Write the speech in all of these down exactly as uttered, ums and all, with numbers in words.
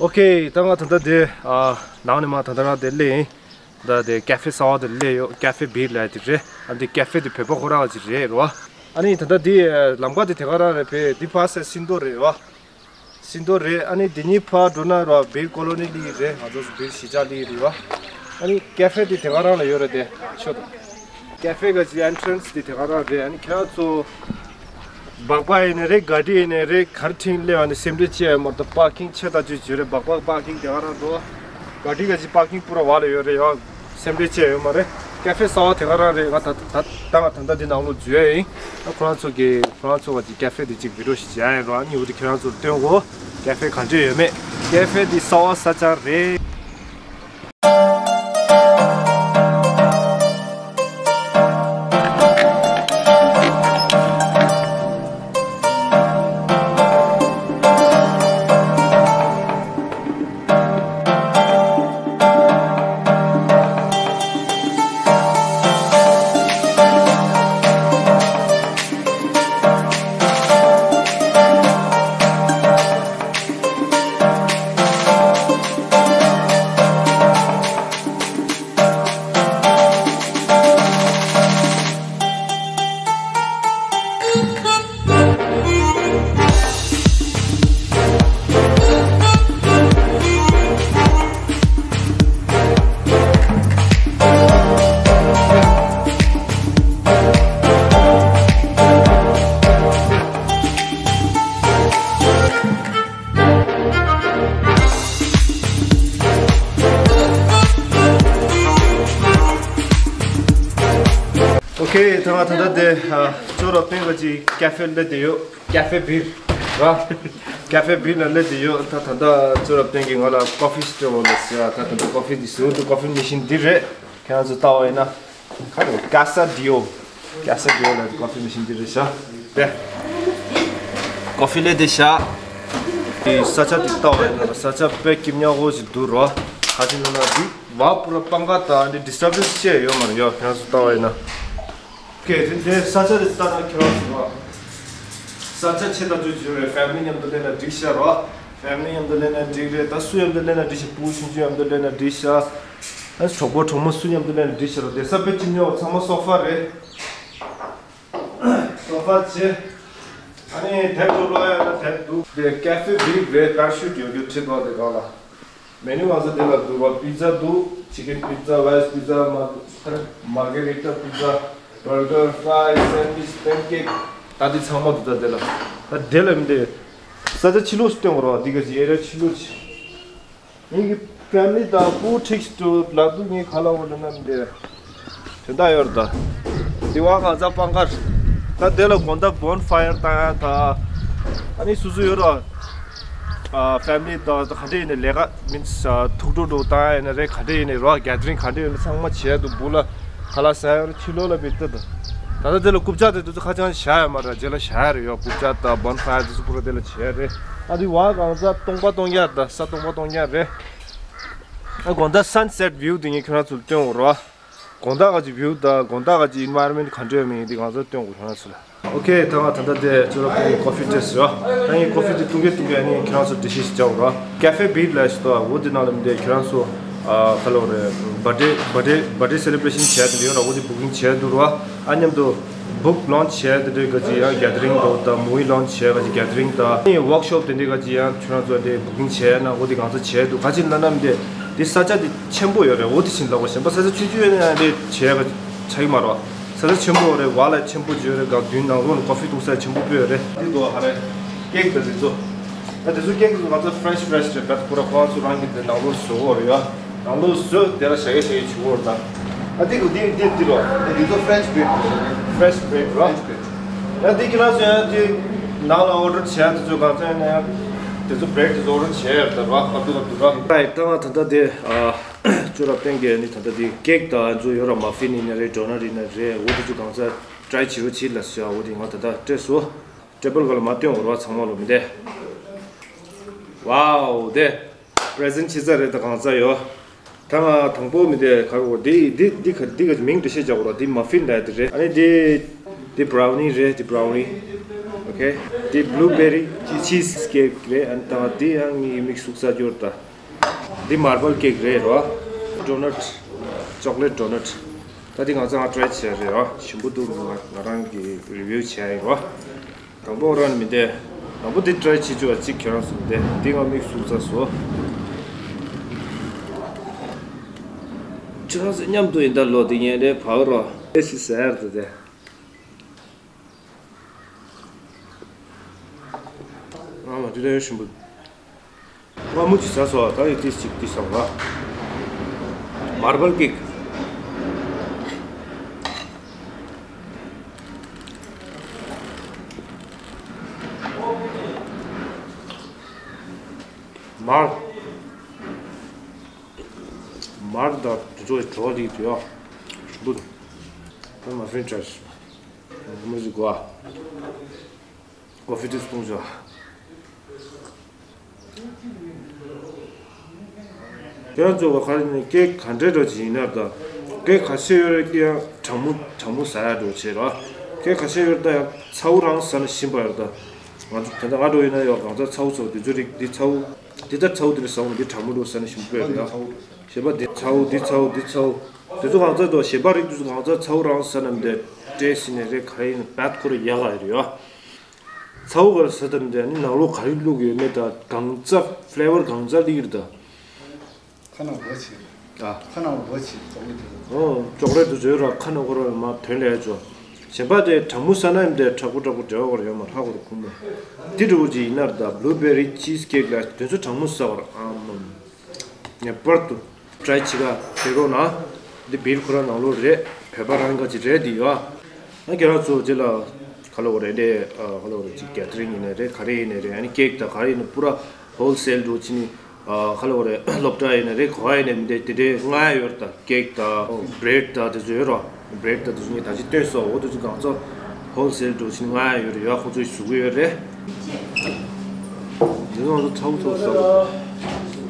ཨོ་ཁེ། ད་ང་ད་ལྟ་དེ་ཨ་ནང་ནས་མར་ད་ལྟ་རང་དེ་སླེབས་ཡིན། ད་དེ་ཀ་ཧྥེ་གསར་པ་དེ་སླེབས་ཡོད། ཀ་ཧྥེ་བིར་ལབ་ཡ་དེ་རེད། ཨ་འདི་ཀ་ཧྥེ་དེ་བོད་པ་ཁོ་རང་གི་རེད་རོ། ཨ་ནི་ད་ལྟ་དེ་ལམ་ཁ་དེ་དེ་ག་རང་རེད། ཕེ་འདི་ཕར་ས་སིན་དོ་རེད་བ། སིན་དོ་རེད། ཨ་ནི་འདི་གཉིས་ཕར་འགྲོ་ན་རོ་བིར་ཀོ་ལོ་ནི་སླེབས་ཀྱི་རེད། ང་ཚོ་བིར་གཞིས་ཆགས་སླེབས་ཀྱི་རེད་བ། ཨ་ནི་ཀ་ཧྥེ་དེ་དེ་ག་རང་ལ་ཡོད་རེད། དེ་ཤོད་དང་། ཀ་ཧྥེ་གི་ཨེན་ཊི་རན་སི་དེ་དེ་ག་རང་རེད། ཨ་ནི་ཁྱེད་རང་ཚོ་སྦག་སྦག་ཡིན་ནའི་རེད། ག་ཌི་ཡིན་ནའི་རེད། ག་རེ་ཁྲིད་སླེབས་པ་ནི་སེམས་ཁྲལ་བྱེད་ཡ་མ་གཏོགས། པར་ཀིང་ཆེ་ད་ཅིག་བརྗོད་རེད། སྦག་སྦག་པར་ཀིང་དེ་ག་རང་འགྲོ། ག་ཌི་གི་པར་ཀིང་པུ་ར་བ་ལ་ཡོད་རེད་ཡ། སེམས་ཁྲལ་བྱེད་ཡ་ཡོད་མ་རེད། ཀ་ཧྥེ་གསར་པ་དེ་ག་རང་རེད། ང་ད་ད་ད་ང་ད་ལྟ་འདི་ནང་ལོགས་འཛུལ་ཡ་ཡིན། ཨ་ཁོ་རང་ཚོ་གི་ཁོ་རང་ཚོ་གི་ཀ་ཧྥེ་དེ་ཅིག་བི་ཌི་ཡོ་ཞིག་བྱེད་ཡ་ཡིན་རོ། ཨ་ནི་འོ་དེ་ཁྱེད་རང་ཚོར་སྟོན་གོ། ཀ་ཧྥེ་ག་འདྲས་ཡོད་མེད། ཀ་ཧྥེ་འདི་གསར་པ་ས་ཆ་རེད། ཨོ་ཁེ། ད་ང་ད་ལྟ་དེ་ཨ་ཅོ་ར་པེན་གི་ཀ་ཧྥེ་སླེབས་བསྡད་ཡོད། ཀ་ཧྥེ་བིར་ར། ཀ་ཧྥེ་བིར་ལ་སླེབས་བསྡད་ཡོད། ད་ད་ལྟ་ཅོ་ར་པེན་གིས་ང་ལ་ཀོ་ཧྥི་སྤྲད་འོང་ལབ་ཟེར། ད་ད་ལྟ་ཀོ་ཧྥི་འདི་ཟེར་འདུག་ཀོ་ཧྥི་མེ་ཤིན་འདི་རེད། ཁྱེད་རང་ཚོ་ལྟ་བ་ཡིན་ན། ག་རེ། ཀ་ས་ཌི་ཨོ། ཀ་ས་ཌི་ཨོ་ལ་ཀོ་ཧྥི་མེ་ཤིན་འདི་རེད་ཤག་དེ། ཀོ་ཧྥི་ལས་དེ་ཤག་དེ་ས་ཆ་དེ་ལྟ་བ་ཡིན་ན་ས་ཆ་དཔེ་སྐྱིད་ཉག་གོ་ཞིག་འདུག་རོ། ག་ཅི་ལབ་ན་འདི་བ་པུ་ར་སྤང་ཁ་དང་འདི་ཌི་སི་ཊར་བན་སི་ཅི་ཡང་ཡོད་མ་རེད་ཡ། ཁྱེད་རང་ཚོ་ལྟ་བ་ཡིན་ན། ཀེ་དེ་འདྲའི་ས་ཆ་དེ་ལྟ་ན་ཁྱེད་རང་ཚོ་རོ། ས་ཆ་ཆེ་ད་ཅུ་ཅུ་རེད། ཕེ་མི་ལི་མཉམ་དུ་སླེབས་ན་འགྲིག་ཤག་རོ། ཕེ་མི་ལི་མཉམ་དུ་སླེབས་ན་འགྲིག་རེད། ད་སུ་མཉམ་དུ་སླེབས་ན་འགྲིག་ཤག་པུ་ཆུང་ཆུང་མཉམ་དུ་སླེབས་ན་འགྲིག་ཤག་ཨ་གྲོགས་པོ་གྲོགས་མོ་སུ་མཉམ་དུ་སླེབས་ན་འགྲིག་ཤག་རོ། དེ་ས་དཔེ་སྐྱིད་ཉག་ཚང་མ་སོ་ཕ་རེད། སོ་ཕ་བྱས། ཨ་ནི་དེབ་ཚོ་ཀློག་ཡ་ན་དེབ་འདུག་དེ་ཀ་ཧྥེ་བིར་རེད། པེ་ར་ཤུཊ་ཡོད་རྒྱུ་ཁྲིད་པ་དེ་གང་ལ། མེ་ནུ་གང་ས་དེ་ལ་འདུག་རོ། པི་ཛ་འདུག་ཅི་ཀེན་པི་ཛ། ཝེ་ཇ་པི་ཛ། མར་མར་གྷ་རི་ཊ་པི་ཛ། བར་གར། ཕ་རའི་སི། སེན་ཌི་ཝིཆ། པན་ཀེག་ད་དེ་ཚང་མ་འདུག་ད་དེ་ལ། ད་དེ་ལ་མི་འདུག་ས་ཆ་ཕྱི་ལོགས་སུ་སྟོན་དགོས་རོ། འདི་ག་ཅི་ཨེ་རི་ཡ་ཕྱི་ལོགས་ཅིག་ངེད་ཀྱི་ཕེ་མི་ལི་དང་པུ་ཁྲིག་སི་ཏུ་ལ་དུ་ངའི་ཁ་ལ་འོ་ལ་ན་མི་འདུག་དེ་འདྲ་ཡོད་རེད་ད། དེ་བ་གང་ཟག་སྤང་ཁར། ད་དེ་ལ་དགོང་དག་བོན་ཕ་ཡར་བཏང་ཡ་ད། ཨ་ནི་སུ་སུ་ཡོད་རོ། ཨ་ཕེ་མི་ལི་དང་ག་འདྲ་ཡིན་ནའི་ལས་ཀ་མིན་ཐུག་འགྲོ་འགྲོ་བཏང་ཡ་ཡིན་ན་རེད། ག་འདྲ་ཡིན་ནའི་རོ། གེ་དར་རིང་ག་འདྲ་ཡིན་ནའི་ཚང་མ་བྱས་འདུག་བུ་ལ་ཁ་ལག་ཟ་ཡ་རེད། ཕྱི་ལོགས་ལ་བི་ཏི་ད། ད་ལྟ་དེ་ལ་རྐུབ་ཀྱག་དེ་དུས་ཚོད་ཁ་བྱང་བཞག་ཡ་མ་རེད། རྗེས་ལ་བཞག་ཡ་རེད་ཡོ། རྐུབ་ཀྱག་དང་བོན་ཕ་ཡར་དེ་ཚོ་པུ་ར་དེ་ལ་བྱས་རེད། ཨ་དེ་བ་གང་ཟག་སྟོང་པ་སྟོང་རྐྱང་ད། ས་སྟོང་པ་སྟོང་རྐྱང་རེད། ཨ་དགོང་དག་སན་སེཊ་བིའུ་དེ་ངས་ཁྱོད་རང་ཚོ་ལ་སྟོན་འོ་རོ། དགོང་དག་ག་ཅིག་བིའུ་དང་དགོང་དག་ག་ཅིག་ཨེན་ཝའི་རོན་མེན་ཊི་ག་འདྲ་ཡོད་མེད་འདི་གང་ཚོད་སྟོན་དགོས་ཁྱོད་རང་ཚོ་ལ། ཨོ་ཁེ། ད་ང་ད་ལྟ་དེ་ཅོ་རོ་པེ་ཀོ་ཧྥི་ཊེ་སི་རོ། ད་ངས་ཀོ་ཧྥི་དེ་བཏུང་གི་བཏུང་གི་ཨ་ནི་ཁྱོད་རང་ཚོ་འགྲེལ་བཤད་ཞིག་རྒྱག་རོ། ཀ་ཧྥེ་བིར་ལ་ཞིག་ཏོ། འོ་དེ་ནང་ལ་མི་འདུག་ཁྱོད་རང་ཚོ་ཨ་ག་ལབ་རེད། བར་ཌེ་བར་ཌེ་བར་ཌེ་སེ་ལེ་བྷ་རེ་ཤན་བྱས་དེ་འདྲ་ཡོད་ར། འོ་དེ་བུ་ཀིང་བྱས་འདུག་རོ། ཨ་མཉམ་དུ་བུག་ལོན་ཆི་བྱས་དེ་འདྲའི་ག་ཅིག་ཡང་གེ་དར་རིང་འདུག་ད་མུ་བི་ལོན་ཆི་བྱས་ག་ཅིག་གེ་དར་རིང་ད། ཨ་ནི་ཝོག་ཤོབ་དེ་འདྲའི་ག་ཅིག་ཡང་ཁྱོད་རང་ཚོ་དེ་བུ་ཀིང་བྱས་ན་འོ་དེ་གང་ཚོད་བྱས་འདུག་ག་ཅིག་ལབ་ན་མི་འདུག་དེ་ས་ཆ་དེ་ཆེན་པོ་ཡོད་རེད། འོ་དེ་བཞིན་ལབ་པ་གཞན་པ་ས་ཆ་ཆུང་ཆུང་ཡོད་ན་ཡང་དེ་བྱས་ག་ཆགས་ཀྱི་མ་རེད། ས་ཆ་ཆེན་པོ་རེད། བ་ལ་ཆེན་པོ་བྱས་རེད། སྒང་མདུན་ནང་ལོགས་ནས་ཀོ་ཧྥི་བཏུང་ས་ཆེན་པོ་དཔེ་ཡོད་རེད། འདི་འདུག་ཧ་རེ། ཀེག་དང་དེ་ཚོ། ད་དེ་ཚོ་ཀེག་དེ་ཚོ་ང་ཚོ་ཕ་རེ་ཤི་ཕ་རེ་ཤི་རེད། བད་ཁོ་ར་ཁོ་རང་ཚོ་རང་གི་དེ་ནང་ལོགས་བཟོ་གི་ཡོད་རེད་ཡ། ནང་ལོགས་བཟོས་དེ་ལ་བཞག་ཡ་བཞག་ཡ་བྱེད་ཀྱི་ཡོད་རེད་ད། ཨ་དེ་གི་དེ་དེ་རོ། དེ་ཚོ་ཕ་རེན་ཆི་བི་རེཌ་རེད། ཕ་རེན་ཆི་བི་རེཌ་རོ། ཕ་རེན་ཆི་བི་རེཌ། ཡ་དེ་ཁྱེད་རང་ཚོ་ཡང་དེ་ནང་ལ་ཨོ་ཌར་བྱས་དེ་ཚོ་གང་ཚ་ཡིན་ན་ཡང་དེ་ཚོ་བི་རེཌ་དེ་ཚོ་ཨོ་ཌར་བྱས་ཡོད་རེད་ད་རོ། ཁ་ཐུག་ཁ་ཐུག་རོ། ད་ད་ང་ད་ལྟ་དེ་ཨ་ཅོ་ར་པེན་གི་ནི་ད་ལྟ་དེ་ཀེག་དང་ཚོ་ཡོད་ར། མ་ཕིན་ཡིན་ན་རེད། ཌོ་ནཊ་ཡིན་ན་རེད། འོ་དེ་ཚོ་གང་ཚ་ཊ་རའི་བྱེད་རོགས་བྱེད་ལབ་ཟེར། འོ་དེ་ང་ད་ལྟ་སྤྲད་སོང་། ཊེ་བལ་སྒང་ལ་མ་སྟོན་འོར་བ་ཚང་མ་ལོ་མི་འདེ། ཝའོ་དེ་པི་རེ་ཟེན་ཊི་ཆི་ཚ་རེད་ད་གང་ཚ་ཡོད། ད་ང་དང་པོ་མི་འདེ་ག་རེ་འོ་དེ་འདི་འདི་ག་འདི་ག་མིང་འདི་བཤད་བྱ་འོ་ར། འདི་མ་ཕིན་ལབ་དེ་རེད། ཨ་ནི་འདི་འདི་བྷ་རའུ་ནི་རེད། འདི་བྷ་རའུ་ནི། ཨོ་ ཨོ་ཁེ། འདི་blue berry cheese cake རེད། ཨ་ནི་ད་འདི་ཡང་ངའི་མིག་ཟུག་ས་སྐྱོར་ད། འདི་marble cake རེད་རོ། donut, chocolate donut. ད་འདི་ང་ཚང་try བྱས་རེད་རོ། ཞིམ་པོ་འདུག་ང་ང་རང་གི་review བྱས་ཡིན་རོ། དང་པོ་རང་མི་འདས། དང་པོ་འདི་try བྱེད་ཆོག་གཅིག་ཁྱེད་རང་ཚོ་མི་འདས། འདི་ང་མིག་ཟུག་ས་སོ། ཁྱེད་རང་ཚོ་མཉམ་དུ་ཡིན་ད་ལོ། འདི་ངན་རེད་བར་རོ། ཨེ་སི་ཟེར་ད་དེ། ཨ་མ་དེ་ལས་ཞིམ་པོ། ང་མུ་ཅི་ཟ་སོ། ད་ཡི་ཏིས་ཅིག་ཏིས་སོང་ང་། marble cake. མར། མར་དང་དེ་ཚོ་གྲོགས་ལི་དུ་ཡ། ཞིམ་པོ་འདུག་ད་muffin try། མུ་ཟི་གོ་ཨ། coffee དེ་སྟོང་ཆོག་ཁྱེད་རང་ཚོ་བ་ག་རེ་ནས་ཀེག་ག་འདྲས་འདྲ་ཅིག་ཡིན་ན་ད། ཀེག་ག་ཤེད་ཡོད་རེད་ཀྱི་ཡང་གྲང་མོ་གྲང་མོ་ཟ་ཡ་འགྲོ་བྱེད་ར། ཀེག་ག་ཤེད་ཡོད་ད་ཡང་ཚ་བོ་རང་ཟ་ན་ཞིམ་པ་ཡོད་ད། ང་ཚོ་ད་ལྟ་ང་འགྲོ་ཡིན་ན་ཡང་གང་ཚ་ཚ་བོ་ཚ་བོ་དེ་ཚོ་རིགས་འདི་ཚ་བོ། འདི་ལྟར་ཚ་བོ་འདི་རེད་ཟ་བོ་འདི་གྲང་མོ་འགྲོ་ཟ་ན་ཞིམ་པ་ཡོད་རེད་ཡ། གཞན་པ་འདི་ཚ་བོ་འདི་ཚ་བོ་འདི་ཚ་བོ། དེ་ཚོ་གང་ཚ་དོ་གཞན་པ་རིགས་དེ་ཚོ་གང་ཚ་ཚ་བོ་རང་ཟ་ན་འདི་ཏྲེ་སི་ནས་རེད་ག་ཡིན་བད་ཁོ་ར་ཡག་ག་ཡོད་རེད་ཡ། ཚ་བོ་གར་ཟ་དམ་དེ་ནི་ནང་ལོགས་ག་རེ་བླུགས་ཡོད་མེད་དང་གང་ཙམ་flavor་གང་ཙམ་སླེབས་ཀྱི་རེད་ད། ཁ་ནང་ལོ་ཆེ། ཨ། ཁ་ནང་ལོ་ཆེ་ཙོག་ལེ་དེ། ཨོ་ཅོག་ལེ་དུ་བཟོས་ར་ཁ་ནང་ཁོ་ར་མ་དོན་ལས་ཅོ། གཞན་པ་དེ་གྲང་མོ་ཟ་ན་ཡིན་དེ་དྲག་པོ་དྲག་པོ་འབྲེལ་བ་བར་ཡོད་མ་ཧ་གོ་རུ་ཁུང་མོ། འདི་འདྲ་བོ་ཅིག་ཡིན་ན་ར་ད་blueberry cheesecake་ལ་དོན་ཚོ་གྲང་མོ་ཟ་བར་ཨ་མམ། ངེས་པར་དུ་try་བྱེད་ག་བྱེད་རོགས་གནང་། འདི་བིར་ཁོ་རང་ནང་ལོགས་རེད། བོད་པ་རང་ག་ཅིག་རེད་འདི་ཡོད་ཨ། ང་ཁྱེད་རང་ཚོ་རྗེས་ལ་ག་ལ་བ་རེད་འདི་ག་ལ་བ་རེད་ཅིག་gathering་ཡིན་ནའི་རེད་ག་རེ་ཡིན་ནའི་རེད་ཨ་ནི་ཀེག་དང་ག་རེ་ཡིན་ན་པུ་ར་wholesale་འགྲོ་ཕྱིན་ནི་ག་ལ་བ་རེད་སློབ་གྲྭ་ཡིན་ནའི་རེད་ག་བ་ཡིན་ནའི་མི་འདི་དེ་འདྲའི་མངགས་ཡོད་རེད་ད་ཀེག་དང་bread་དང་དེ་ཚོ་ཡོད་རོགས། bread་དང་དེ་ཚོ་ངས་ད་ཅི་སྟོན་སོང་འོ་དེ་ཚོ་གང་ཚོ་wholesale་འགྲོ་ཕྱིན་མངགས་ཡོད་རེད་ཡ་ཁོང་ཚོ་ཞུ་གི་ཡོད་རེད། འདི་ཚོ་ང་ཚོ་ཚ་བོ་ཚ་བོ་ཟ་དགོས།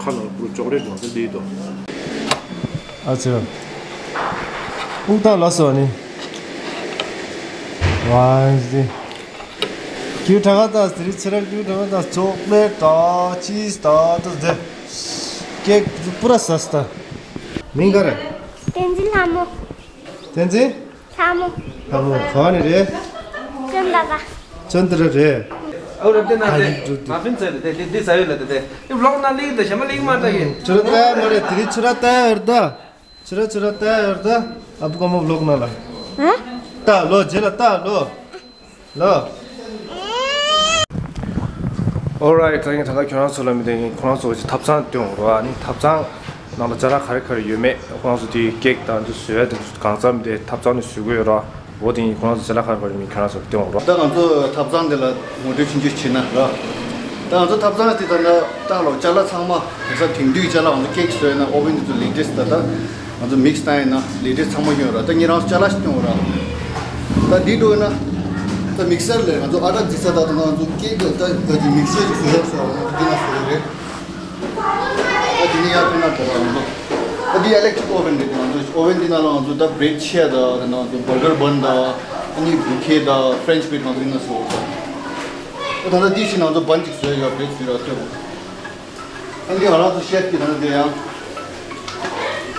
ཁ་ནང་པུ་ཅོག་ལེ་ང་ཚོ་འདི་དོ། ཨ་ཚོ། དབུགས་ཐག་ལ་སོ་ནི། ཝའི་ཟི། ཀྱུ་ཁྲ་ག་ད་སི་རི་ཚི་ར་ཀྱུ་ཁྲ་ག་ད་ཅོག་ལེ་ད་ཅིས་ད་ད་ཟེ། ཀེག་པུ་ར་ས་སི་ད། མིང་ག་རེད། བསྟན་འཛིན་ལྷ་མོ། བསྟན་འཛིན། ལྷ་མོ། ལྷ་མོ་ག་ནས་རེད། ཅོན་ཏ་ར། ཅོན་ཏ་ར་རེད། ཨོ་རབ་དེ་ན་དེ་མ་ཕིན་ཚེ་དེ་དེ་དེ་ཟ་ཡོད་ལ་དེ་དེ་དེ་བློག་ན་ལིག་དེ་ཞེ་མ་ལིག་མ་ལྟ་གི། ཆུ་ར་ཏ་མ་རེད་དེ་རི་ཆུ་ར་ཏ་ཡོད་ད། ཆུ་ར་ཆུ་ར་ཏ་ཡོད་ད། ཨ་བུ་ཀ་མོ་བློག་ན་ལ། ཧ། ཏ་ལོ་རྗེ་ལ་ཏ་ལོ། ལོ། Alright ད་ངས་ད་ལྟ་ཁྱོད་རང་ཚོ་ལ་མི་དེ་ངས་ཁོ་རང་ཚོ་གི་ཐབ་ཚང་སྟོན་འོང་རོགས་ཨ་ནི་ཐབ་ཚང་ནང་ལ་ཅ་ལག་ག་རེ་ག་རེ་ཡོད་མེད་ཁོ་རང་ཚོ་དེའི་ཀེག་དང་དེ་བཟོས་དེ་གང་ཙམ་དེ་ཐབ་ཚང་ནས་བཟོས་དགོས་རོགས་འོ་དེ་ངས་ཁོ་རང་ཚོ་ཅ་ལག་ག་རེ་ག་རེ་མིན་ཁྱོད་རང་ཚོ་ལ་སྟོན་འོང་རོགས། ད་ང་ཚོ་ཐབ་ཚང་དེ་ལ་ངོ་སྤྲོད་ཆུང་ཆུང་བྱས་ན་རོགས། ད་ང་ཚོ་ཐབ་ཚང་དེ་ད་ལྟ་ལོ་ཅ་ལག་ཚང་མ་དེང་སང་དེང་དུས་ཀྱི་ཅ་ལག་ང་ཚོ་ཀེག་བཟོས་ན་ཨོ་ཝེན་དེ་ཚོ་ལེ་ཊེ་སི་ད་ད། ང་ཚོ་མིག་སི་བཏང་ཡིན་ན་ལེ་ཊེ་སི་ཚང་མ་ཡོད་ར། ད་ངེད་རང་ཅ་ལག་ཞིག་སྟོན་འོང་ར། ད་འདི་འགྲོ་ཡིན་ན། ད་མིག་སར་ལས་ང་ཚོ་ཨ་ཊ་འཛིན་ས་ད་ད་ང་ཚོ་ཀེག་ད་ད་ད་ཀྱི་མིག་སར་ཞིག་བཟོ་ཡག་སོ་ང་ཚོ་འདི་ན་བཟོ་གི་རེད། ད་འདི་ནི་ཡར་ཕན་ན་ད་ར་ང་ཚོ། ད་འདི་ཨི་ལེག་ཊི་རིག་ཨོ་ཝེན་རེད། ང་ཚོ་ཨོ་ཝེན་འདི་ནང་ལ་ང་ཚོ་ད་བྷི་རེཌ་ཕྱེ་ད་ད་ང་ཚོ་བར་གར་བན་ད་ཨ་ནི་བུ་ཁེ་ད་ཕ་རེན་ཆི་བྷི་རེཌ་ང་ཚོ་འདི་ན་བཟོ་གི་རེད། ད་ད་འདི་ཞིག་ང་ཚོ་བན་ཅིག་བཟོ་ཡག་བྷི་རེཌ་བཟོ་ཡག་སྟོན། ཨ་འདི་ང་རང་ཚོ་ཤེཕ་གི་ད་ནི་དེ་ཡང་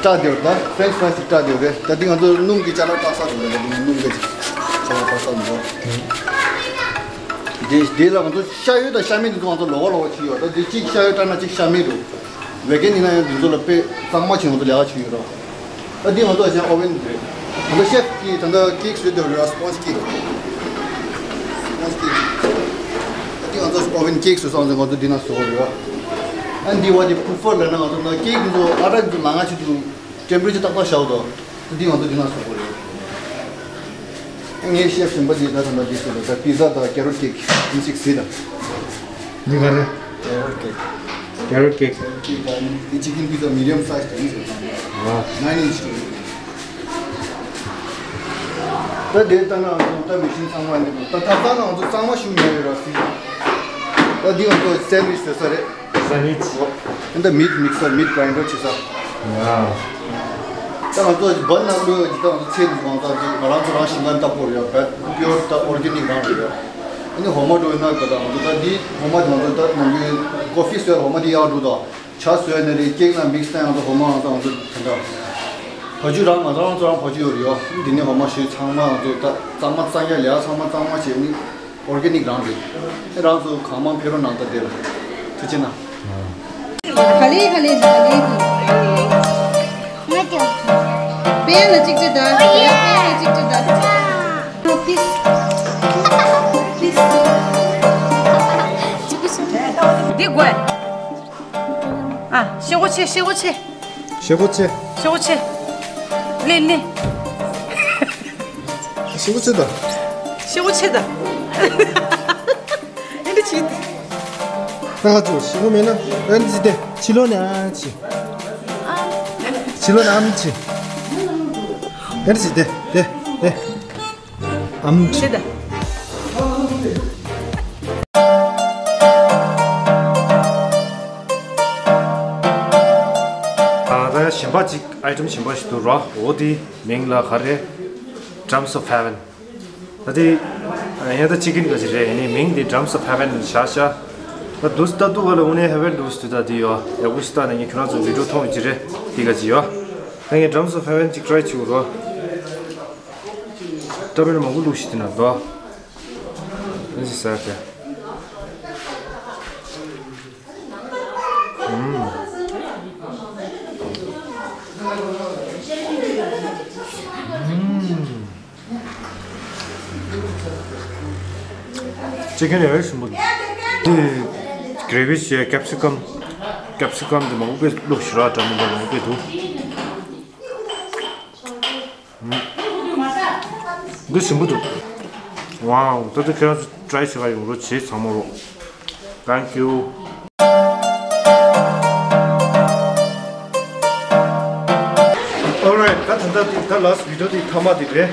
སྐྲ་དེ་བར་ད་ཕ་རེན་ཆི་ཕ་རའི་སི་ཀྱི་སྐྲ་དེ་བར་རེད། ད་འདི་ང་ཚོ་སྣུམ་གྱི་ཅ་ལག་བཏགས་ས་དེ་འདྲ་འདི་ནི་སྣུམ་གྱི་ཅ་ལག་བཏགས་ས་འདི་འདྲ། དེ་དེ་ལ་ང་ཚོ་ཤ་ཡོད་དང་ཤ་མེད་འདི་ཚོ་ང་ཚོ་ལོགས་ཀ་ལོགས་ཀ་བྱས་ཡོད། ད་འདི་གཅིག་ཤ་ཡོད་བཏགས་ན་གཅིག་ཤ་མེད་འགྲོ། ཝེ་གན་ཡིན་ན་ཡང་འདི་ཚོ་ལ་དཔེ་གཙང་མ་བྱས་ང་ཚོ་ལས་ཀ་བྱས་ཡོད་རོགས། ད་འདི་ང་ཚོ་ཨ་ཅག་ཨོ་ཝེན་རེད། ད་ལྟ་ཤེཕ་གིས་ད་ལྟ་ཀེག་བཟོས་བསྡད་ཡོད་རེད། སྤོན་ཇི་ཀེག་སྤོན་ཇི་ཀེག་ད་འདི་ང་ཚོ་ཨོ་ཝེན་ཀེག་བཟོས་སོང་ཙང་ང་ཚོ་འདི་ན་བཟོ་གི་རེད། ཨ་འདི་བ་འདི་ཕུ་ཕར་ལབ་ན་ང་ཚོ་ན་ཀེག་འདི་ཚོ་ཨ་ཊ་འདི་ཚོ་ལངས་ཆེད་དུ་ཊེམ་པེ་རེ་ཅར་ཏག་ཏག་བཞག་འདུག་ད་འདི་ང་ཚོ་འདི་ན་བཟོ་གི་རེད། ངའི་ཤེཕ་གཞན་པ་འདི་ད་ད་ལྟ་འདི་བཟོས་འདུག་ད་པི་ཛ་དང་ཀེ་རོཊ་ཀེག་ཨིན་ཅིག་གཟིགས་དང་། འདི་ག་རེ། ཀེ་རོཊ་ཀེག་ཀེ་རོཊ་ཀེག་ཀེག་དང་འདི་ཅི་ཀིན་པི་ཛ་མི་ཌི་ཡམ་སའིཛ་དང་ཨ་ནའིན་ཨིན་ཅི་ཀེག་ད་དེ་ལྟ་ན་ང་ཚོ་ད་མི་ཤིན་ཚང་མ་འདི་ད་ཐབ་ཚང་ང་ཚོ་གཙང་མ་ཞིག་ཉོས་ཡོད་ར་སི། ད་འདི་ང་ཚོ་སེན་ཝིཆ་བཟོ་ས་རེད། སེན་ཝིཆ། ད་མིཊ་མིག་སར་མིཊ་གྲའིན་ཌར་བྱེད་ས། ཡ། ད་ང་ཚོ་བན་ནང་ལོས་ཀྱི་ད་ང་ཚོ་ཚེ་འདི་གང་ཚ་འདི་ང་རང་ཚོ་རང་ཞིང་ཁ་བཏབ་དགོས་རེད་ཡ། བན་པིའོར་ད་ཨོར་གེ་ནིག་རང་རེད་ཡ། ནི་འོ་མ་འགྲོ་ཡོད་ན་ད་ལྟ་ང་ཚོ་ད་འདི་འོ་མ་དེ་ང་ཚོ་ད་ནམ་རྒྱུན་ཀོ་ཕི་བཟོས་འོ་མ་དེ་གཡར་འགྲོ་དང་། ཇ་བཟོས་ནས་རེད། ཀེག་ནང་མིག་སི་བཏང་ཡང་ད་འོ་མ་ང་ཚོ་ང་ཚོ་དེ་འདྲ། བ་ཕྱུགས་རང་ང་ཚོ་རང་ཚོ་རང་བ་ཕྱུགས་ཡོད་རེད་ཡོ། འདི་ནས་འོ་མ་ཞུས་ཚང་མ་ང་ཚོ་ད་གཙང་མ་གཙང་རྐྱང་ལས་ཚང་མ་གཙང་མ་བྱས་ནི་ཨོར་གེ་ནིག་རང་རེད། ཨེ་རང་ཚོ་གང་མང་ཕེབས་རོགས་གནང་ད་དེ་ལ་ཐུགས་རྗེ་གནང་། ག་ལེ་ག་ལེ་ག་ལེ་གི། པེན་ལ་གཅིག་ཅི་ད། པེན་ལ་གཅིག་ཅི་ད། པི་སི། པི་སི། འདི་དགོས། ཨ། ཤེལ་སྒོ་ཕྱེ། ཤེལ་སྒོ་ཕྱེ། ཤེལ་སྒོ་ཕྱེ། ཤེལ་སྒོ་ཕྱེ། ལེན་ལེན། ཤེལ་སྒོ་ཕྱེ་ད། ཤེལ་སྒོ་ཕྱེ་ད། ཨེ་འདི་ཕྱེ། ད་ཧ་ཅོ་ཤེལ་སྒོ་མེད་ན་ཨེ་འདི་ཕྱེ་དེ། ཕྱི་ལོགས་ནས་ཨ་ཕྱེ། ཕྱི་ལོགས་ནས་ཨམ་ཕྱེ། ཨེ་འདི་ཕྱེ་དེ་དེ་དེ། ཨམ་ཕྱེ། ཕྱེ་ད། ད་གཞན་པ་ཅིག་ཨའི་ཊམ་གཞན་པ་ཞིག་འདུག་རོ། འོ་དེ་མིང་ལ་ག་རེ། Drums of Heaven། ད་དེ་ཡང་ད་ཅི་ཀིན་ག་ཅི་རེད། ཡིན་ནའི་མིང་དེ་Drums of Heaven་བཞག་ཤག་ད་དུས་ད་དུ་ག་ལ་དངོས་གནས་ཧེ་ཝན་འདུག་ཟེར་དུས་ད་དེ་ཡོ་ཡག་པོ་ཞིག་ལྟ་ནས་ངས་ཁྱོད་རང་ཚོ་བི་ཌིའོ་མཐོང་ཡོད་ཀྱི་རེད། དེ་ག་ཅི་ཡོ། ད་ངས་Drums of Heaven་ཅིག་ཊི་རའི་བྱེད་དགོས་རོ། ཏྲ་མེན་མང་པོ་བླུགས་ཤིག་དེ་ན་དོ། ཨ་ཅི་ཟེར་ཏེ། ཨུམ། ཅི་ཀན་ཡང་ཞིམ་པོ་འདུག་དེ་གྷི་རེ་ཝི་བྱས། ཀེབ་སི་ཀམ། ཀེབ་སི་ཀམ་དེ་མང་པོ་བླུགས་ཤིག་ར། ཏྲ་མེན་མང་པོ་བླུགས་འདུག་འདི་ཞིམ་པོ་འདུག་ཝའོ། ད་ལྟ་ཁྱེད་རང་ཚོ་ཊི་རའི་བྱེད་ག་ཡོང་རོགས་བྱེད་ཚང་མ་རོགས། Thank you. Alright, ད་ད་ལྟ་དེ་ད་ལཱསི་ཊི་བི་ཌིའོ་དེ་མཐའ་མ་དེ་རེད།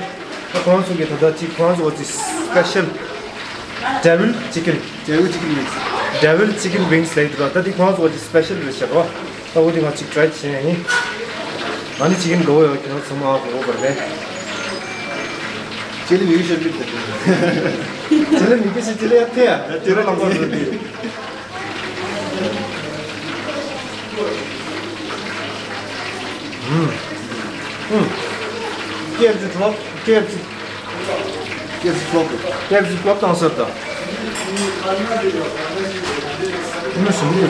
ད་ཁོ་རང་ཚོ་གི་ད་ལྟ་ཅིག་ཁོ་རང་ཚོ་གི་སི་པེ་ཤལ་Devil Chicken། Devil Chicken Wings། Devil Chicken Wings་ལབ་འདུག་ད་དེ་ཁོ་རང་ཚོ་གི་སི་པེ་ཤལ་རེད་ཤག་རོ། ད་འོ་དེ་ང་ཅིག་ཊི་རའི་བྱས་ཡིན། ང་ནི་ཅི་ཀན་དགའ་བོ་ཡོད། ཁྱེད་རང་ཚང་མ་དགའ་བོ་བར་རེད། ཅི་ལི་མི་ཤེས་མི་ཤེས། ཅི་ལི་མི་ཤེས་ཅི་ལི་ཡ་ཐེ་ཡ། ཅི་ལི་ལམ་པ་རེད་དེ། ཨུམ། ཨུམ། ཀེ་ཨེཕ་སི་ཕི་ལོབ། ཀེ་ཨེཕ་སི། ཀེ་ཨེཕ་སི་ཕི་ལོབ། ཀེ་ཨེཕ་སི་ཕི་ལོབ་བཏང་ས་ད། ཨུམ། ཞིམ་གི།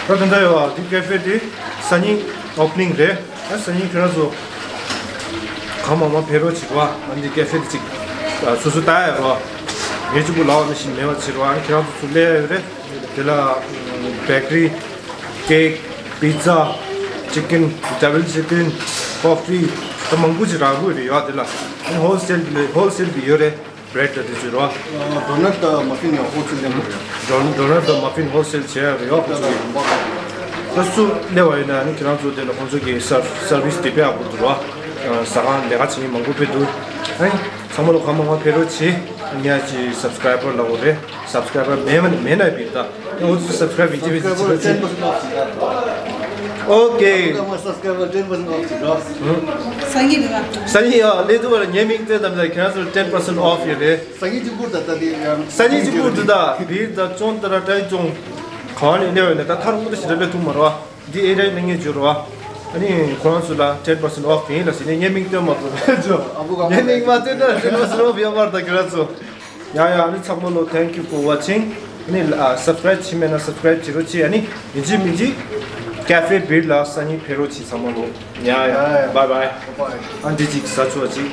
ད་དེ་འདྲ་ཡོད་ཨ། འདི་ཀེ་ཧྥེ་དེ་སང་ཉིན་ཨོ་པ་ནིང་རེད། ཨ་སང་ཉིན་ཁྱོད་རང་ཚོ་གང་མང་མང་ཕེབས་རོགས་བྱེད་རོགས་ཨ། འདི་ཀེ་ཧྥེ་དེ་ཅིག་སོ་སོ་ལྟ་ཡ་རོགས། ངས་གཅིག་པུ་ལབ་པ་ནང་བཞིན་མེད་པ་བྱེད་རོགས་ཨ། ཁྱོད་རང་ཚོ་ཚུར་སླེབས་ཡ་ཡོད་རེད། དེ་ལ་བེ་ཀ་རི། ཀེག་པི་ཛ། ཅི་ཀིན། ཌབ་བལ་ཅི་ཀིན། ཀོ་ཕི། ད་མང་པོ་ཅིག་རག་གི་རེད་ཡ། དེ་ལ་ཧོལ་སེལ་ལ་ཧོལ་སེལ་གི་ཡོད་རེད། བྷི་རེཌ་དང་དེ་ཚོ་རོ། ཨ། ཌོ་ནཊ་དང་མ་ཕིན་ཡང་ཧོལ་སེལ་ལེན་པ་རེད། ཌོ་ཌོ་ནཊ་དང་མ་ཕིན་ཧོལ་སེལ་བྱས་ཡོད་རེད་ཡོད་ཁོ་ཚོ་གིས། ད་སུ་སླེབས་པ་ཡིན་ན་ནི་ཁྱེད་རང་ཚོ་དེ་ལ་ཁོང་ཚོ་གིས་སར་སར་བིས་དེ་དཔེ་ཡག་པོ་འདུག་རོ། ཨ། ཟ་ཁང་ལས་ཀ་བྱེད་མཁན་མང་པོ་དཔེ་འདུག་ཨ་ནི་ཚང་མ་ལོ་གང་མང་མང་ཕེབས་རོགས་བྱེད། ཨ་ནི་ཡ་ཅིག་སབ་སི་ཀ་རའི་བར་ལ་འོ་རེད། སབ་སི་ཀ་རའི་བར་མེད་མ་མེད་ན་བི་ད། ཨོ་ཙི་སབ་སི་ཀ་རའིབ་བྱེད་པའི་ཅི་བྱེད་པའི་ཅི་བྱེད་པའི། ཨོ་ཀེ། ཨ་མ་སབ་སི་ཀ་རའིབ་ཊེན་པར་སེན་ཨོཕ་བྱེད་རོགས། སང་ཉིན་རེད་བ། སང་ཉིན་ཡ་ལས་དུ་བ་ལ་ཉེ་མིང་བཙལ་ཙམ་ལ་ཁྱེད་རང་ཚོར་ཊེན་པར་སེན་ཨོཕ་ཡོད་རེད། སང་ཉིན་གཅིག་པུར་ད་ལྟ་དེ་ཡང་། སང་ཉིན་གཅིག་པུར་དུ་ད་བིར་ད་ཅོང་ད་ར་ཏྲའི་ཅོང་གང་ནས་སླེབས་ཡོད་ན་ད་ཐར་འུ་ད་ཞིག་ད་སླེབས་ཐུབ་མ་རེད་བ། འདི་ཨེ་རའི་ནང་ཉེ་འཇུ་རོགས། ཨ་ནི་ཁོ་རང་ཚོ་ལ་ཊེན་པར་སེན་ཨོཕ་ཡིན་ལ་ཟེར་ནས་ཉེ་མིང་སྟོན་མ་ཐུབ་ཇོ། ཉེ་མིང་མ་སྟོན་ན་ཊེན་པར་སེན་ཨོཕ་ཡོད་མ་རེད་ད་ཁྱེད་རང་ཚོ། ཡ་ཡ། ཨ་ནི་ཚང་མ་ལོ། Thank you for watching། ཨ་ནི་ཨ་སབ་སི་ཀ་རའིབ་བྱེད་མེད་ན་སབ་སི་ཀ་རའིབ་བྱེད་རོགས་བྱེད། ཨ་ནི་ཡིན་གཅིག་མིན་གཅིག་ཀེ་ཧྥེ་བིར་ལ་སང་ཉིན་ཕེབས་རོགས་བྱེད་ཚང་མ་ལོ། ཡ་ཡ། ཡ་ཡ། བའི་བའི། བའི་བའི། ཨ་འདི་གཅིག་ཟ་ཆོག་གཅིག